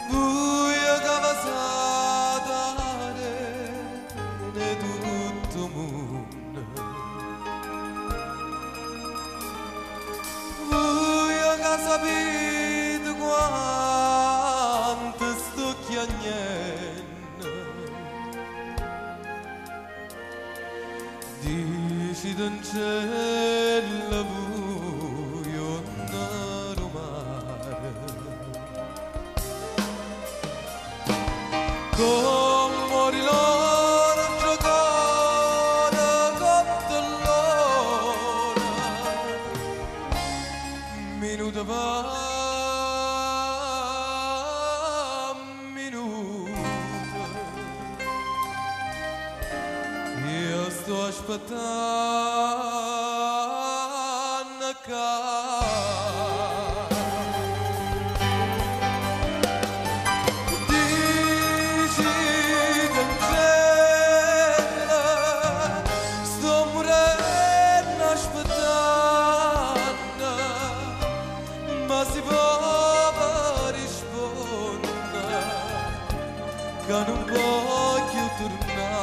Vuje ca vasate 'a rena 'e tutt' 'o munno. Vuje ca sapite quanto sto chiagnenno. Dicitencello vuje 'onna d' 'o mare. Comm' 'o rilorgio core cont'a ll'ora, minuto pe' minuto. Io sto aspettanno ccà. Dicitencello, sto murenno aspettanno, ma si po' me risponne ca nun po' cchiù turnà.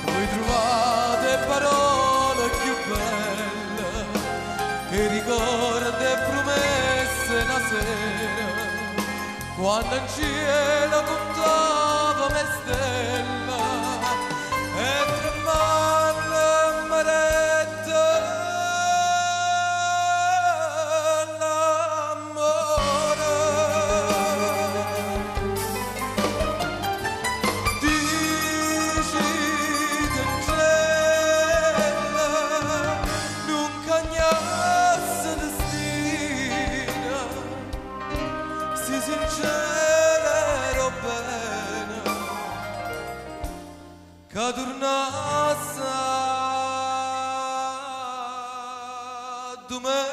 Voi trovate parole cchiù belle che ricordi e promesse 'na sera quanno 'ncielo cuntavamo 'e stelle e tremmanno me dette l'ammore. Dicitencello, nun cagnasse destino, si sincera era 'o bene ca turnasse addu me.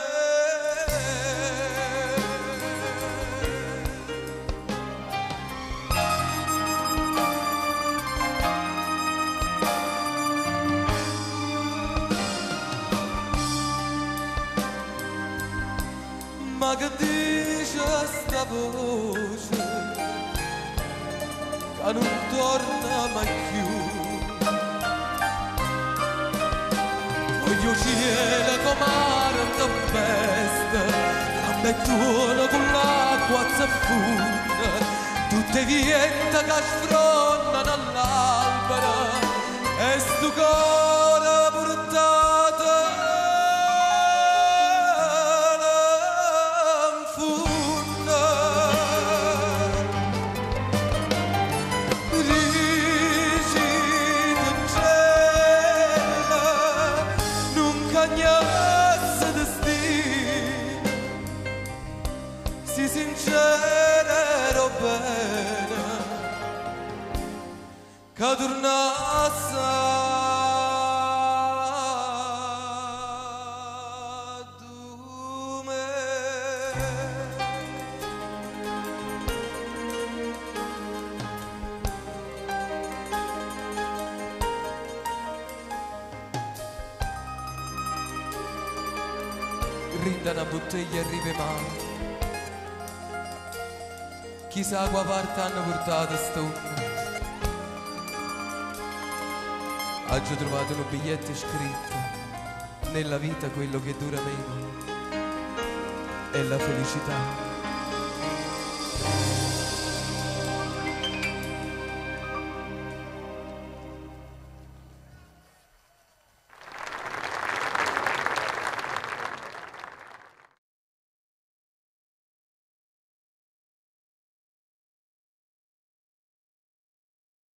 Ma che dice sta voce ca nun torna mai cchiù? Voglio 'o cielo comme 'a tempesta, lampe e tuono cu l'acqua a zeffunno, tutt' 'e viente ca sfronnano ll'albere e stu core purtato 'nfunno. Dicitencello, nun cagnasse destino, si sincera era 'o bene ca turnasse addu me. Dint' 'a na butteglia a riva 'e mare, chissà 'a qua' parte hanno purtato st'onne. Aggio truvato nu biglietto scritto, Nella vita quello che dura meno è la felicità.